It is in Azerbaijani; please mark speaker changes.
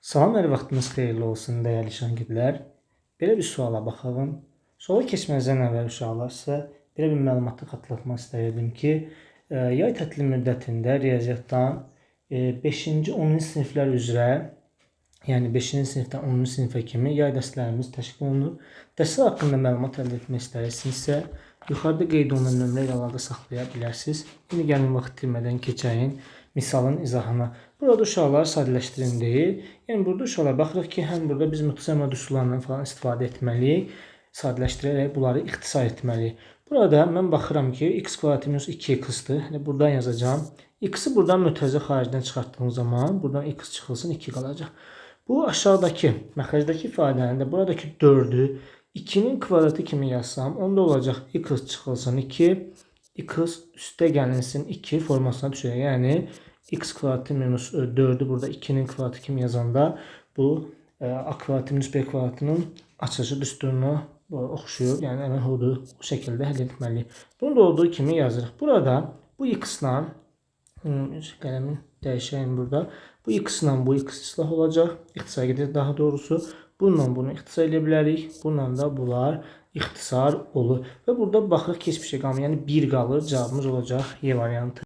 Speaker 1: Salam, hər vaxtınız xeyirli olsun, dəyərli şagirdlər. Belə bir suala baxalım. Suala keçməzdən əvvəl uşaqlar, sizə belə bir məlumatı xatırlatmaq istəyirdim ki, yay tətili müddətində riyaziyyatdan 5-ci, 10-cu siniflər üzrə, yəni 5-ci sinifdən 10-cu sinifə kimi yay dərslərimiz təşkil olunur. Dərslər haqqında məlumat əldə etmək istəyirsinizsə, yuxarıda qeyd olunan nömrə ilə əlaqə saxlaya bilərsiniz. İndi gəlin vaxt itirmədən keçəyin misalın izahına. Burada uşaqlar sadələşdirin deyir. Yəni burada uşaqlar baxırıq ki, həm burada biz müxtəsər üsullarından falan istifadə etməliyik. Sadələşdirərək bunları ixtisar etməliyik. Burada mən baxıram ki, x kvadratı minus 2x-dir. Yəni buradan yazacağam. X-i buradan mötərizə xaricdən çıxartdığım zaman buradan x çıxılsın 2 qalacaq. Bu aşağıdakı məxrəcdəki ifadənin də buradakı 4-ü 2-nin kvadratı kimi yazsam, onda olacaq x çıxılsın 2, x üstə gəlinsin 2 formasına düşəcək. Yəni x kvadratı minus 4-ü burada 2-nin kvadratı kimi yazanda bu a kvadratı minus b kvadratının açılışı düsturuna oxşuyur. Yəni əməl odur, o şəkildə həll etməliyik. Bunu da olduğu kimi yazırıq. Burada bu x-la qələmi dəyişəyim burada. Bu x-la bu x islah olacaq. İxtisar gedir daha doğrusu. Bununla bunu ixtisar edə bilərik. Bununla da bunlar ixtisar olur. Və burada baxırıq ki, heç bir şey qalmır. Yəni 1 qalır. Cavabımız olacaq Y variantı.